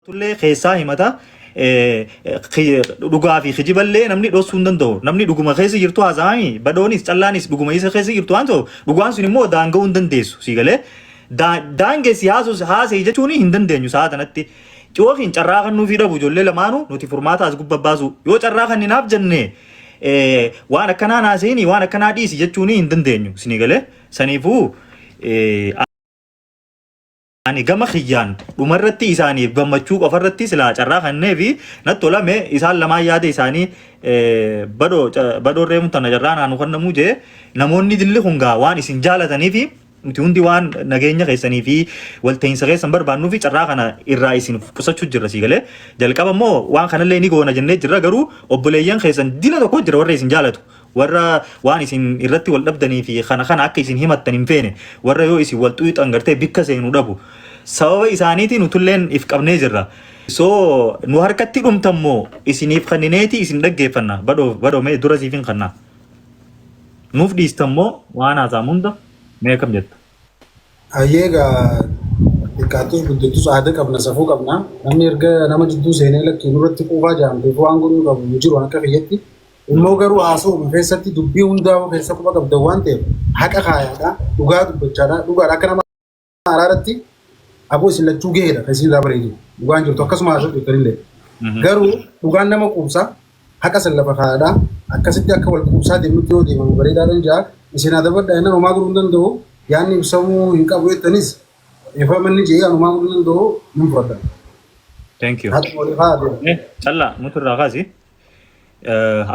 Tullee keessaa himata. Dhugaa fi kijiballee namni dhoksuu hin danda'u. Namni dhuguma keessa jirtu haasa'ami. Badoonis callaanis dhuguma isa keessa jirtu waan ta'u dhugaan sun immoo daanga'uu hin dandeessu. Sii galee daangessi haasa'e jechuun hin dandeenyu sa'a kanatti. Yookiin carraa kan nuufii dhabu ijoollee lamaanuu nuti furmaata as gubbaa baasu. Yoo carraa kan ninaaf jenne waan akkanaa naasa'ini waan akkanaa dhiisi jechuun hin dandeenyu. Sii galee saniifuu ani gama kiyyaan dhumarratti isaaniif gammachuu qofarratti silaa carraa kannee fi natti tolame isaan lamaan yaada isaanii badoo badoo reemuun tana carraa naanu kannamuu jee namoonni dilli kun gaa waan isin jaalatanii fi nuti hundi waan nageenya keessanii fi walta'iinsa keessan barbaannuu fi carraa kana irraa isin qusachuu jirra sii galee. Jalqaba immoo waan kanallee ni goona jennee jirra, garuu obboleeyyan keessan dila tokko jira, warra isin jaalatu, warra waan isin irratti wal dhabdanii fi kana kana akka isin himattan hin feene, warra yoo isin wal xuuxan gartee bikka seenuu dhabu. Sababa isaaniitiin nutulleen if qabnee jirra. So nu harkatti dhumtammoo isiniif kannineeti isin dhaggeeffanna. Badoo badoo, mee dura siifin kannaa. Nuuf dhiistammoo waan haasa'amu hunda mee akkam jetta? Hayyee, egaa xiqqaattus guddattus aadaa qabna, safuu qabna. Namni erga nama jidduu seenee lakkii nurratti quufaa jaamteef waan godhuu qabu hin jiru akka kiyyatti. Immoo garuu haasa'uma keessatti dubbii hundaa'uu keessa quba qabdan waan ta'eef haqa kaayaadha, dhugaa dubbachaadha, dhugaadha akka nama araaratti aboo isin lachuu gaheedha kan isin irraa bareedu. Dhugaan jirtu akkasuma haasa'u jirtanillee. Garuu dhugaan nama quubsa, haqa san lafa kaayaadha. Akkasitti akka wal quubsaa deemnutti yoo deemamu bareedaadhaan jaa. Isin adabadha jennaan homaa godhuu hin danda'u. Yaadni ibsamuu hin qabu jettanis ifa manni jee homaa godhuu hin danda'u, hin fudhadha. Thank you. Haqa walii haa deemu. Callaa nuti irraa kaasi.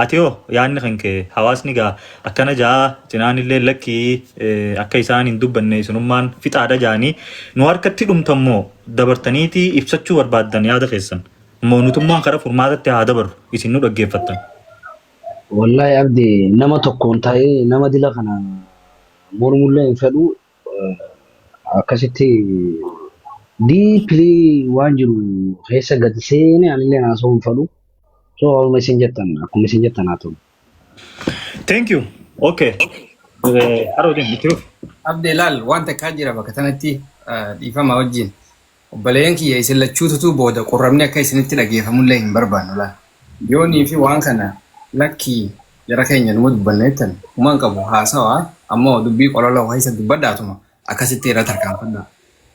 Ati hoo yaadni kan kee? Hawaasni gaa akkana jaa, cinaan illee lakkii akka isaan hin dubbanne isinummaan fixaadha jaanii, nu harkatti dhumtammoo dabartaniitii ibsachuu barbaaddan yaada keessan immoo nutummaan karaa furmaatatti haa dabarru, isin nu dhaggeeffattan. Wallahi Abdi, nama tokkoon ta'ee nama dila kana mormullee hin fedhu. Akkasitti deeply waan jiru keessa gadi seenee anillee haasa'uu hin fedhu. So akkuma isin jettan, akkuma isin jettan haa ta'u. Thank you. Okay. Haroodin itti fufi. Abdee, laal, waan takkaa jira bakka tanatti dhiifama wajjin. Obboleeyyan kiyya, isin lachuututu booda qurramni akka isinitti dhageeffamullee hin barbaannu laal. Yoonii fi waan kana lakkii jara keenya numa dubbanna jettan humaan qabu, haasawaa ammoo dubbii qololoo keessa dubbadhaatuma akkasitti irra tarkaanfadhaa.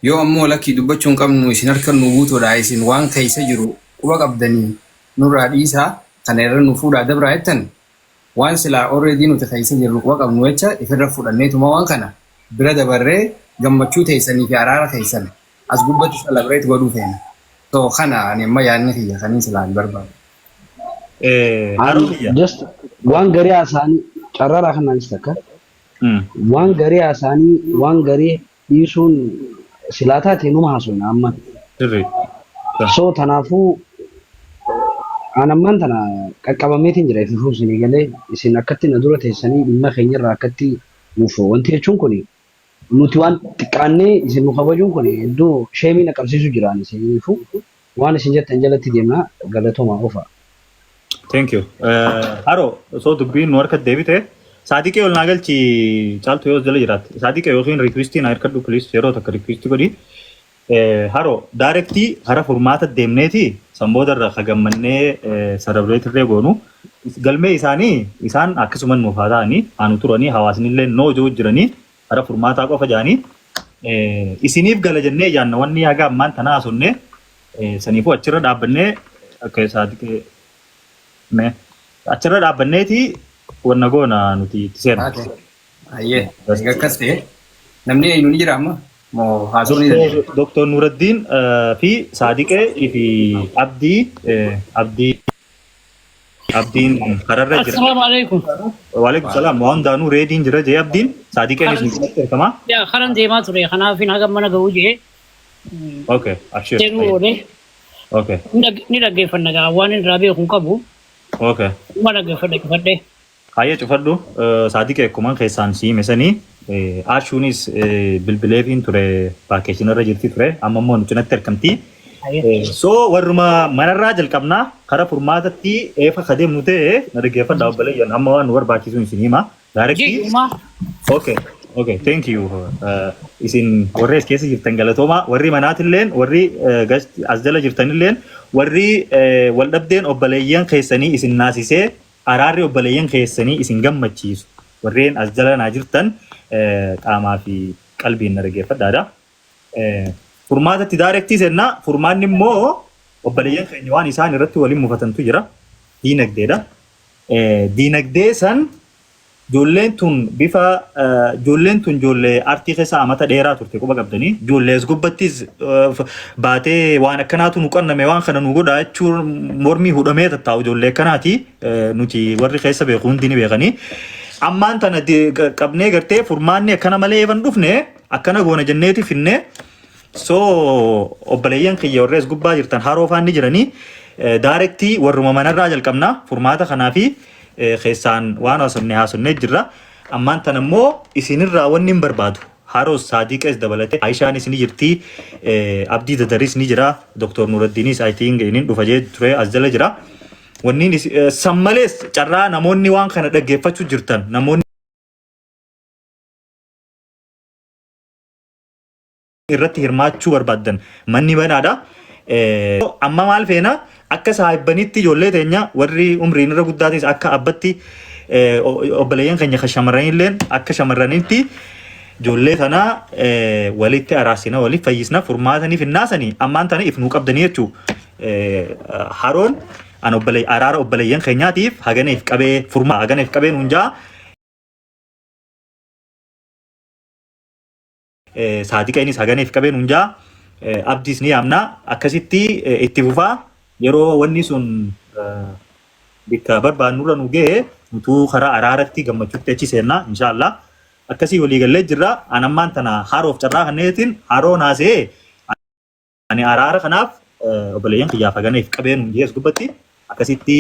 Yoo ammoo lakkii dubbachuu hin qabnu, isin harka nu guutuudha, isin waan keessa jiru quba qabdanii, nurraa dhiisaa, kana irra nu fuudhaa dabraa jettan, waan silaa already nuti keessa jirru quba qabnu jecha ifirra fudhanneetuma waan kana bira dabarree gammachuu teessanii fi araara keessan as gubbatti celebrate godhuu feena. So kana ani amma yaadni kiyya kaniin silaa hin barbaadu. Haroo kiyya. Just waan garii haasa'anii carraadhaa kanaanis takka waan garii haasa'anii waan garii dhiisuun silaa taate numa haasofna amma. Sirrii. So tanaafuu an ammaan tana qaqqabameetiin jira ififuu isinii galee, isin akkatti na dura teessanii dhimma keenyarraa akkatti nuuf wanti jechuun kun nuti waan xiqqaannee isin nu kabajuun kun hedduu sheemii na qabsiisu jira. Ani isiniifuu waan isin jettan jalatti deemna, galatoomaa qofa. Thank you. Haroo, osoo dubbiin nu harkatti deebite Saadiqee ol naa galchi, caaltu yoo jala jiraatte. Saadiqee yookiin requestii naa harkadhu please, yeroo takka requestii godhi. Haroo, directii hara furmaata deemneeti san boodarra ka gammannee celebrate irree goonu. Galmee isaanii isaan akkasuma nuuf haa ta'anii haa turanii, hawaasni illee noo jiru jiranii hara furmaataa qofa jaanii isiniif gala jennee jaanna wanni haga ammaan tanaa haasofne. Saniifuu achirra dhaabbannee akka Saadiqee mee achirra dhaabbanneeti wanna goona nuti itti seena. Taate. Ayyee, egaa akkas ta'e namni eenyu ni jira amma moo haasa'uu ni dandeenya? Doktor Nuraddiin fi Saadiqee fi Abdii Abdii Abdiin kararra jira. Assalamu alaikum. Waalaikum salaam. Waan hundaanuu readyn jira jee Abdiin. Saadiqeen isin cinatti argama. Yaa, karan deemaa ture, kanaaf hin haga mana ga'uu jee Okay, abshir. seenuu oole. Okay, Ni dhaggeeffanna gaa, waan inni irraa beeku hin qabu. okay. Uma dhaggeeffadhe cufadhe. Hayyee, cufadhu. Saadiqee, akkuma keessaan si hime sanii Ashuunis bilbileefiin ture, vacation irra jirti ture, amma immoo nu cinatti argamti. Hayyee. So warruma manarraa jalqabnaa kara furmaatatti eefa ka deemnu ta'e na dhaggeeffadha obboleeyyan, amma waan nu barbaachisu isin hima. Directii. Ji'uma. Okay. Okay, thank you. Isin warri as keessa jirtan galatoomaa, warri manaatilleen, warri as jala jirtanilleen, warri wal dhabdeen obboleeyyan keessanii isin naasisee araarri obboleeyyan keessanii isin gammachiisu. Warreen as jala naa jirtan qaamaa fi qalbiin na dhaggeeffadhaadha. Furmaatatti direct sennaa. Furmaanni immoo obboleeyyan keenya waan isaan irratti waliin mufatantu jira. Diinagdeedha. Diinagdee san ijoolleen tun bifa ijoolleen tun ijoollee artii keessa amata dheeraa turte quba qabdanii, ijoollee as gubbattis baatee waan akkanaatu nu qanname, waan kana nu godha jechuun mormii hudhamee tattaa'u ijoollee akkanaati. Nuti warri keessa beeku hundi ni beekanii. Ammaan tana qabnee gartee furmaanni akkana malee eevan dhufne akkana goona jenneeti finne. So obboleeyyan kiyya warri as gubbaa jirtan haroo faan ni jiranii, direct warruma manarraa jalqabna furmaata kanaa fi keessaan waan haasofne haasofnee jirra. Ammaan tana immoo isinirraa wanni hin barbaadu. Haroos Saadiqes dabalatee Aayishaanis ni jirti. Abdii Dadaris ni jira. Dr. Nuraddiinis, I think, inni dhufa jee ture as jala jira. Wanni san malees carraa namoonni waan kana dhaggeeffachuu jirtan, namoonni irratti hirmaachuu barbaaddan, manni banaadha. Amma maal feena? Akka saahibbanitti ijoollee teenya warri umriin irra guddaatis akka abbatti, obboleeyyan keenya kan shamarranilleen akka shamarranitti ijoollee tana walitti araarsina, walitti fayyisna, furmaatanii finnaasanii ammaan tana if nuu qabdanii jechuu. Haroon an obbolee araara obboleeyyan keenyaatiif haganeef qabee, furmaa haganeef qabee nuun jaa. Saadiqa innis haganeef qabee nuun jaa. Abdiis ni yaamna, akkasitti itti fufaa. Yeroo wanni sun bikka barbaannurra nu ga'e nutuu karaa araaratti gammachuutti achi seenna, inshaallah. Akkasii walii gallee jirra. An ammaan tana haroof carraa kanneetiin haroo naasee ani araara kanaaf obboleeyyan kiyyaaf haganeef qabee nuun jees gubbatti akkasitti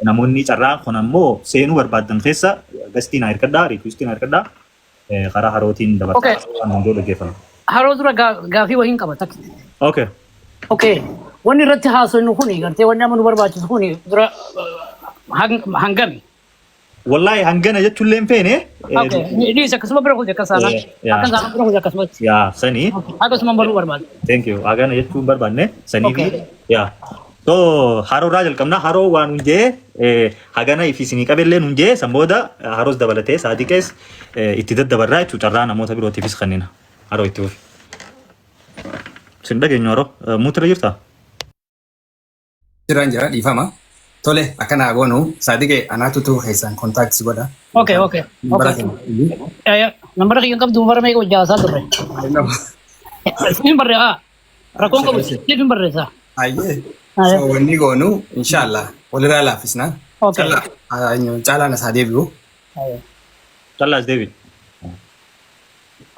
namoonni carraa kun ammoo seenuu barbaaddan keessa guest naa hirkadhaa, request naa hirkadhaa, karaa harootiin dabarsaa waan hundoo dhaggeeffama. Haroo dura gaafii wahiin qaba takka. Okay. Okay. Wanni irratti haasofnu kuni gartee wanni amma nu barbaachisu kuni dura hangami? Wallahi hangana jechuullee hin feene. Okay. Dhiis, akkasuma bira kuti akka saanaa. Akka saanaa bira kuti akkasumatti. Yaa sanii. Akkasuma baruu barbaada. Thank you. Hagana jechuun barbaanne sanii fi yaa. So haroo irraa jalqabna. Haroo waan hundee hagana if isinii qabellee hundee san booda haroos dabalatee saadiqees itti daddabarraa jechuu, carraa namoota birootiifis kennina. Haroo, itti fufi. Sin dhageenyu, haroo. Muutira jirtaa? Jiraan jira, dhiifama. Tole, akkana goonu, Saadiqee anaatutu keessaan contact si godha. Okay. Nambara kiyya qabdu, bara meeqa hojjaasaa turre. Siin barree rakkoon qabu, siif hin barreessa. Ayyee. So wanni goonu, inshallah, walirraa laaffisna. Okay. Caalaan asaa deebi'u. Callaas deebi.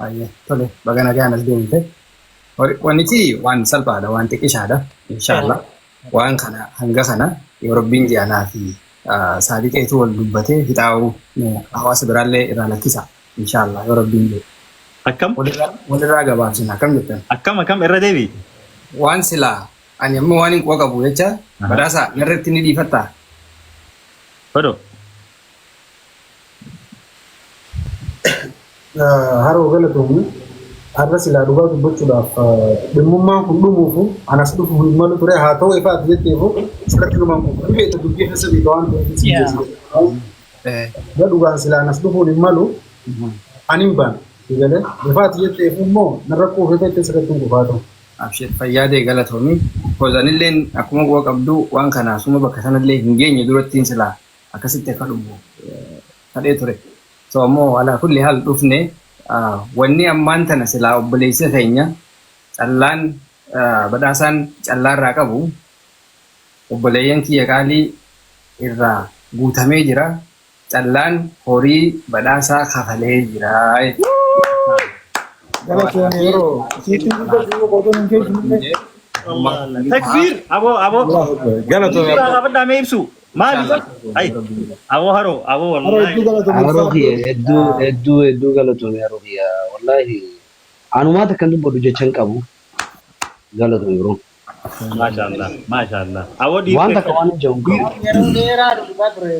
Ayyee. Tole, baga nagaan as deebite. Wannichi waan salphaadha, waan xiqqishaadha. Inshallah. Waan kana hanga kana yoo Rabbiin ji'anaa fi Saadiqeetu wal dubbatee fixaa'u, hawaasa biraallee irraa lakkisa. Inshallah, yoo Rabbiin jedhe. Akkam? Walirraa gabaabsina, akkam jettan? Akkam, akkam, irra deebi. Waan silaa ani amma waan hin quba qabu jecha badhaasa narratti ni dhiifattaa? Fadho. Haroo, galatoomi. Har'a silaa dhugaa dubbachuudhaaf dhimmummaan kun dhumuufu anas dhufu hin malu ture. Haa ta'u, ifa ati jetteefu sirratti dhumaan kun ni beekta, dubbii keessa beekta waan ta'eef si geessise. Dhugaan silaa anas dhufuun hin malu, ani hin baane. Galee ifa ati jetteefu immoo narra quufee beekte sirratti hin kufaa ta'u. Abshir, fayyaadee, galatoomi. Kozanilleen akkuma quba qabdu waan kana suma bakka sanallee hin geenye durattiin silaa akkasitti akka dhumu kadhee ture. So ammoo alaa kulli haal dhufne. Wanni ammaan tana silaa obboleessi keenya callaan badhaasaan callaarraa qabu, obboleeyyan kiyya qaalii, irraa guutamee jira. Callaan horii badhaasaa kafalee jira. Galatoomii, yeroo isiitti dubbatu qotuun hin keessumne. Takbiir! Aboo, aboo. Galatoomii. Irraa gaafadhaa mee ibsu. Maali? Ay, aboo haroo, aboo Haroo, wallahi. hedduu galatoomii. Haroo kiyya, hedduu hedduu hedduu galatoomii, haroo kiyya, wallahi anumaata akkan dubbadhu jecha hin qabu, galatoomii bro. Maashaallah, maashaallah. Aboo Waan dhiirri takka waan hin jedhu hin qabu. Yeroo dheeraa dubbataa ture.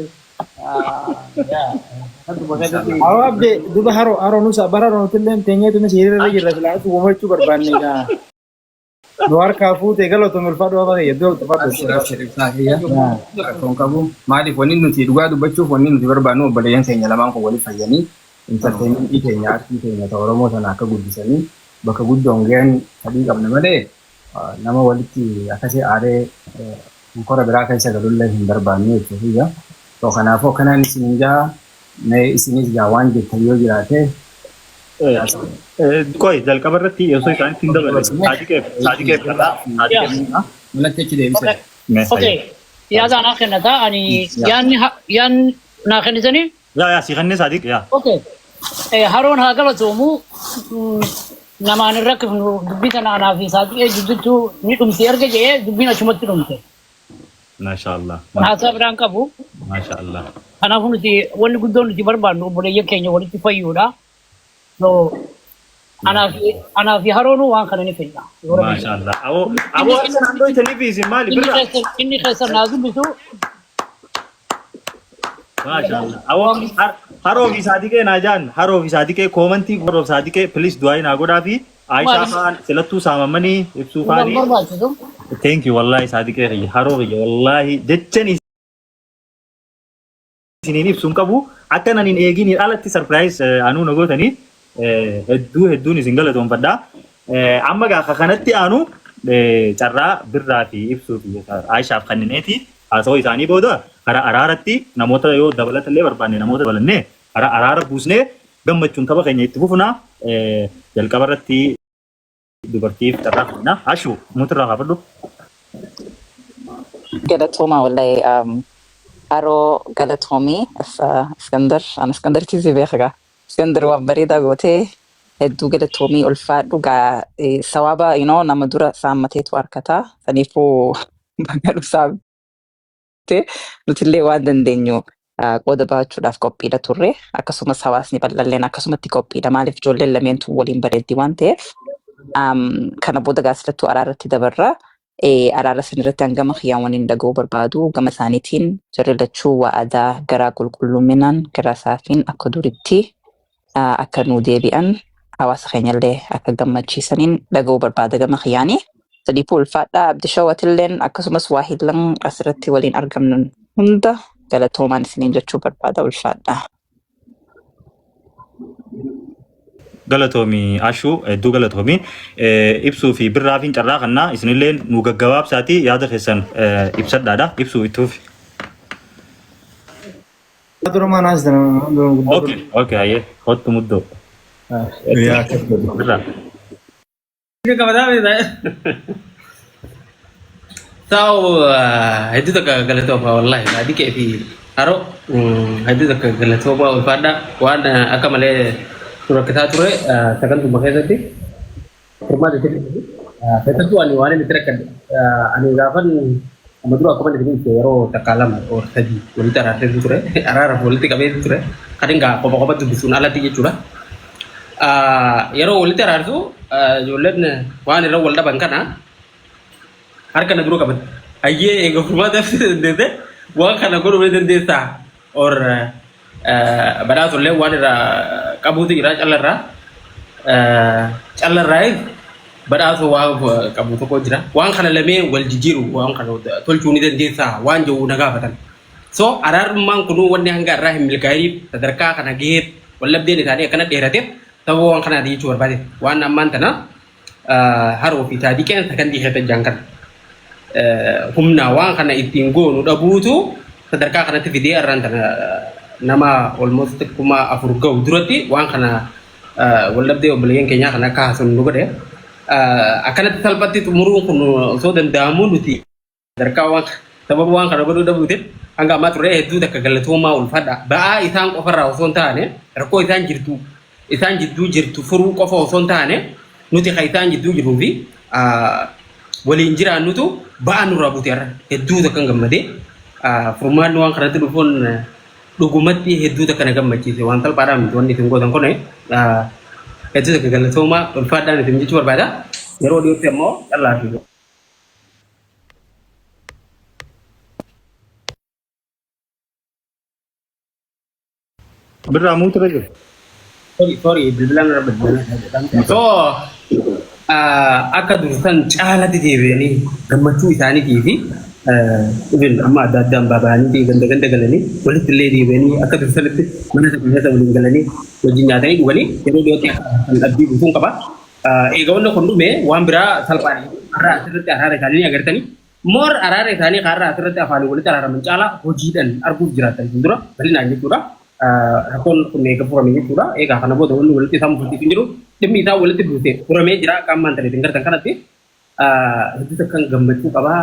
Yaa. Awwa abde duba haro haro nusa bara haro nutillee teenyeetu hiriirra jirra silaa uumachuu barbaanne egaa. Nu harkaa fuutee galatoom ulfaadhu waan ta'eef iddoo ulfaadhu. Abshir abshir ibsaa kiyya. Rakkoon qabu. Maaliif wanni nuti dhugaa dubbachuuf wanni nuti barbaannu obboleeyyan keenya lamaan kun waliif fayyanii intarteementii keenya aartii keenya ta Oromoo tana akka guddisanii bakka guddoon gahan fedhii qabna malee nama walitti akkasii aaree kora biraa keessa galullee hin barbaannu jechuudha. So kanaafuu akkanaan isin jaa mee isinis gaa waan jettan yoo jiraate Qoy jalqaba irratti osoo isaanitti hin daballe Saadiqeef Saadiqeef irraa Saadiqeef irraa. Manatti achi deebise. Okay. Yaada naa kennataa ani yaanni yaanni naa kennisanii. Yaa yaa si kennee Saadiq yaa. Okay. Haroon haa galatoomu namaan hin rakkifnu dubbii tana anaa fi Saadiqee jidduutti ni dhumti erga jedhee dubbiin achumatti dhumte. Maasha Allah. Haasaa biraan qabu. Maasha Allah. Kanaafuu nuti wanni guddoon nuti barbaannu obboleeyyan keenya walitti fayyuudha. So anaa fi haroonuu waan kana ni fedha. Maasha Allah. Aboo aboo harka naannoo itanii fi isin maali Inni birraa? keessa inni keessa naa dubbisu. Maasha Allah. Aboo haroo fi Saadiqee naa jaan haroo fi Saadiqee koomantii haroo fi Saadiqee please du'aa naa godhaa fi Aishaa faan silattuu saamamanii ibsuu Waan faanii. barbaachisu. Thank you wallahi Saadiqee kiyya haroo kiyya wallahi jechan isiniin ibsuun qabu akka nan hin eeginiin alatti surprise anuu na gootanii hedduu hedduun isin galatoonfadha. Amma gaafa kanatti aanu carraa birraa fi ibsuu fi Aishaaf kennineeti haasawaa isaanii booda karaa araaratti namoota yoo dabalatallee barbaanne namoota dabalannee karaa araara buusnee gammachuun tapha keenya itti fufna. Jalqaba irratti dubartiif carraa kenna. Ashu mutirraa kaafadhu. Galatooma wallahi haroo galatoomii Iskandar an Iskandar si beeka Iskandar waan bareedaa gootee hedduu galatoomii ulfaadhu gaa sawaaba nama dura saammateetu harkataa saniifuu baga dhusaamte nutillee waan dandeenyu qooda baachuudhaaf qophiidha turre akkasumas hawaasni bal'alleen akkasumatti qophiidha maaliif ijoolleen lameentu waliin bareeddi waan ta'eef kana booda gaasilattuu araaratti dabarra. Araara san irratti hangama kiyyaan waliin dhaga'uu barbaadu gama isaaniitiin jarri lachuu wa'adaa garaa qulqullumminaan garaa saafiin akka duritti akka nuu deebi'an hawaasa keenyallee akka gammachiisaniin dhaga'uu barbaada gama kiyyaanii. Sadiifuu ulfaadhaa Abdishawwatilleen akkasumas waa hillan asirratti waliin argamnan hunda galatoomaan isiniin jechuu barbaada ulfaadhaa. Galatoomi Ashuu hedduu galatoomi ibsuu fi birraa fi carraa kannaa isinillee nu gaggabaabsaati yaada keessan ibsadhaadha ibsuu ittuuf. Dura maal haasita? Okay okay hayyee kottu muddoo. Yaa akkas godhu. Birraa. Ta'u hedduu takka galatooma wallahi Saadiqee fi haroo hedduu takka galatooma ulfaadha waan akka malee nu rakkisaa ture sagantuma keessatti furmaata itti kennu. Keessattuu ani waan inni itti rakkadhe ani gaafan amma dura akkuma isin ibse yeroo takka lama or sadii walitti araarsee ture araaraaf walitti qabee ture kan inni qofa qofa dubbisuun alatti jechuudha. Yeroo walitti araarsu ijoolleen waan irra wal dhaban kana harka na dura qaban. Hayyee eega furmaata dandeesse waan kana godhuu ni dandeessaa or badhaasullee waan irraa qabuutu jira callarraa callarraa badhaasu waan qabu tokko jira. Waan kana lamee wal jijjiiru waan kana tolchuu ni dandeessaa waan jiru na gaafatan. So araarummaan kunuu wanni hanga irraa hin milkaa'iniif sadarkaa kana gaheef wallabdeen isaanii akkana dheerateef sababa waan kanaati jechuu barbaade. Waan ammaan tana haroo fi Saadiqeen sakandii keessa jaan kana. Humna waan kana ittiin goonu dhabuutu sadarkaa kanatti fidee har'aan tana nama almost 4,000 gahu duratti waan kana wallabdee obboleeyyan keenyaa kana akka haasofnu nu godhe. Akkanatti salphatti xumuruun kun osoo danda'amu nuti sadarkaa waan sababa waan kana godhuu dhabuutiin hanga ammaa turre hedduu takka galatoomaa ulfaadha. Ba'aa isaan qofarraa osoo hin taane rakkoo isaan jirtu isaan jidduu jirtu furuu qofa osoo hin taane nuti kan isaan jidduu jiruu fi waliin jiraannutu ba'aa nurraa buute har'a hedduu takka gammadee furmaanni waan kanatti dhufuun dhugumatti hedduu takka na gammachiise waan salphaadhaan miti wanni isin gootan kun hedduu takka galatoomaa ulfaadhaan isin jechuu barbaada. Yeroo dhiyootti ammoo callaa fi Birraa muutirra jiru. Sorry, sorry, bilbilaan irra bilbilaan. So, akka dursan caalatti deebi'anii gammachuu isaaniitii fi even amma adda addaan baba'anii ganda ganda galanii walitti illee deebi'anii akka dursanitti mana tokko keessa waliin galanii wajjin nyaatanii dhuganii yeroo dhiyootti kan abdii guutuun qaba. Eega wanni kun dhume waan biraa salphaadha. Har'a asirratti araara isaanii agartanii moor araara isaanii har'a asirratti afaanii walitti araaraman caalaa hojiidhaan arguuf jiraatan dura bal'inaan jechuudha. Rakkoon kun eega furame jechuudha. Egaa kana booda wanni walitti isaan mufachiisu hin jiru. Dhimmi isaa walitti buusee furamee jira. Akka ammaan tana isin gartan kanatti hedduu takkan gammachuu qabaa.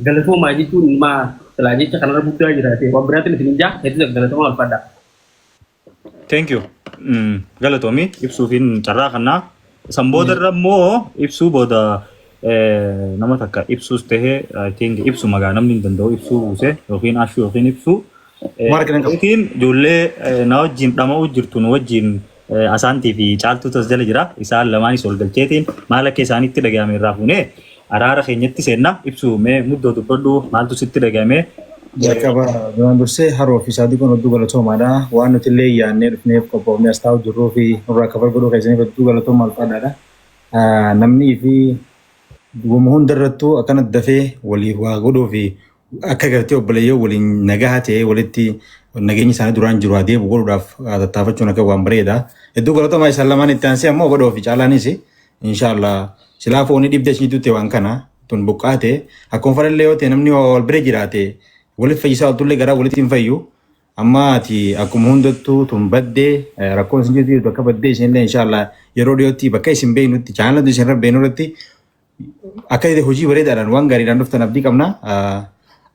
Galatoomaa jechuun maa silaa jecha kanarra guddaa jiraate waan biraatiin isin hin jaa hedduu takka galatoomaa ulfaadha. Thank you. Galatoomi ibsuufiin carraa kanaa. San booda irra immoo ibsuu booda nama takka ibsuus tahee, I think ibsu magaa namni hin danda'u ibsuu buuse yookiin ashuu yookiin ibsuu. Maal kennan qabu? Yookiin ijoollee na wajjin dhama'uu jirtu nu wajjin asaantii fi caaltuutu as jala jira. Isaan lamaanis ol galcheetiin maal akka isaanitti dhagahame irraa fuunee araara keenyatti seenna. Ibsuu, mee muddoo dubbadhu, maaltu sitti dhagahame? Jalqaba duraan dursee Haroo fi Saadiqoon hedduu galatoomaadha. Waan nuti illee yaadnee dhufneef qophoofnee as taa'u jirruu fi nurraa kafal godhuu keessaniif hedduu galatoomaa, ulfaadhaadha. Namnii fi wama hundarrattuu akkanatti dafee waliif waa godhuu fi akka gartee obboleeyyan waliin nagaa ta'ee walitti nageenyi isaanii duraan jiru adeemu godhuudhaaf tattaafachuun akka waan bareeda. Hedduu galatoomaa isaan lamaan. Itti aansee ammoo godhoo fi caalaanis inshaallah silaa foonii dhibdee isin tutte waan kana tun buqqaate akkuma fadhallee yoo ta'e namni wal bira jiraate walitti fayyisaa oltullee garaa walitti hin fayyu. Amma ati akkuma hundattuu tun baddee rakkoon isin jirtu bakka baddee isinillee inshaallah yeroo dhiyootti bakka isin beeknutti chaanalatu isin irra beeknu irratti akka hojii bareedaadhaan waan gaariidhaan dhuftan abdii qabna.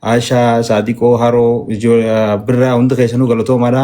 Aashaa, Saadiqoo, Haroo, Birraa, hundi keessanuu galatoomaadha.